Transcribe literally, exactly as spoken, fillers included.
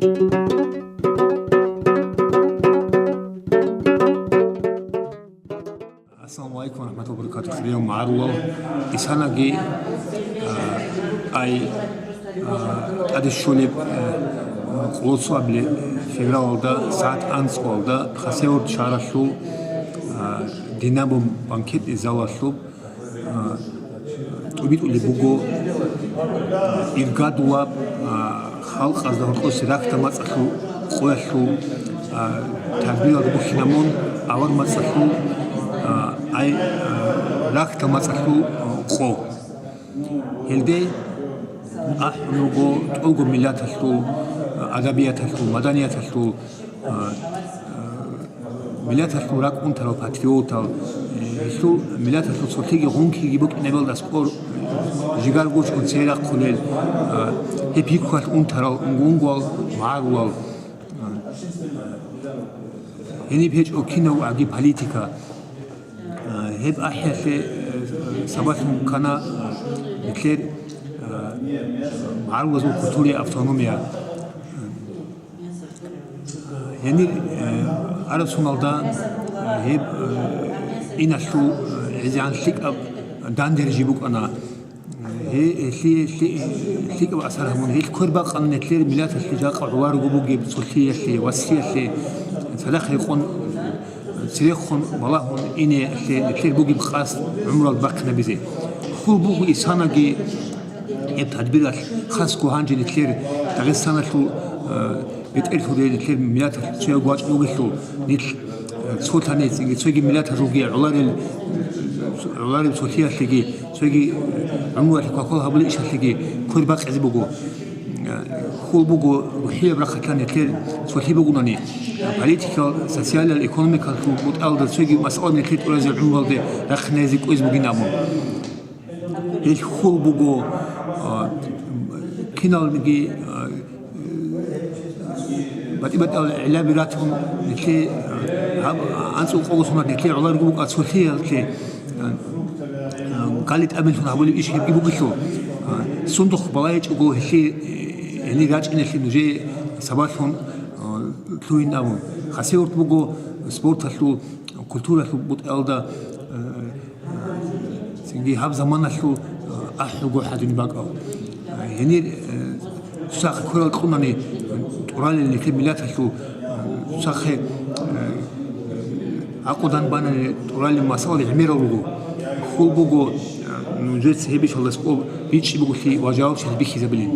Ассаламу алейкум ва рахматуллахи ва баракатух. Хириял магӀарулал, исанаги, а, ай, а, тӀаде щолеб, а, къоло цоабилеб февралалда сагӀат анцӀкъоялда Хасавюрт шагьаралъул, а, «Динамо» банкетный залалъуб, а, тӀубитӀулеб буго иргадулаб, а, халкъазда гьоркьосе рахьдал мацӀалъул къоялъул, а, тадбиралда бухьинабун авар мацӀалъул, а, ай, а, рахьдал мацӀалъул, а, къо. Гьелде ахӀун руго тӀолго миллаталъул, а, адабияталъул, маданияталъул, а, а, миллаталъул ракӀ унтарал патриотал, э, гьелъул миллаталъул цолъиги гъункиги букӀинабилда аскӀор жигар гучӀун цей рахъулел, э, гьеб пикруялъ унтарал унгунгуал магӀарулал, э, гьениб гьечӀо кинав аги политика. Э, гьеб ахӀиялъе, э, сабаблъун ккана, э, нилъер, э, магӀарулазул культурая автономия. Гьенир, э, араб соналда, э, гьеб, э, иналъул, э, гӀезегӀан лъикӀаб дандержи букӀана. Гье-, гьелъие лъи-, лъикӀаб асар гьабун, гьел квер бакъана нилъер миллаталъе жакъа гӀоларого бугеб цолъиялъе, васиялъе, цадахъ рекъон, церехун балагьун инеялъе нилъер бугеб къасд гӀумрал бахъинабизе. Хьул буго исанаги гьеб тадбиралъ, хасго гьанже нилъер Дагъистаналъул, э, бетӀерлъуде нилъер миллаталъ цояв вачӀун вугелъул, нилъ, э, цолъани цинги цоги миллаталъулги гӀоларел, гӀолареб цолъиялъеги, цоги, э, гӀумруялъе квалквал гьабулел ишалъеги квер бакъизе буго. Э, хьул буго рухӀияб рахъалъан нилъер цолъи бугунани, политикал, социалал, экономикалъул бутӀалда цоги масъала нилъер тӀуразе гӀумруялде рахъинайзе кӀвез бугин абун. Гьел хьул буго, а, киналниги, а, батӀи-батӀал гӀиллаби ратун, нилъе, а, гьаб анцӀго къого сунат нилъе гӀоларго букӀа цолъиялъе, а, а, гали тӀамилъун гьабулеб иш гьебги бугелъул, а, сундухъ балагьичӀого гьелъие, э, гьенир рачӀиналъе нужее сабаблъун, а, лъугьин абун. Хасавюрт буго спорталъул, культуралъул бутӀалда, э, Цинги гьаб заманалъул, а, ахӀулго хӀадин бакӀал. А, гьенир, э, цоцахъе кверал кьунани, тӀуралел нилъер миллаталъул, а, цоцахъе, э, гӀакъудан банани тӀуралел масъалаби гӀемерал руго. Хьул буго, а, нужеца гьеб ишалдас кӀоб бичӀчӀи буголъи ва жавабчилъи бихьизабилин.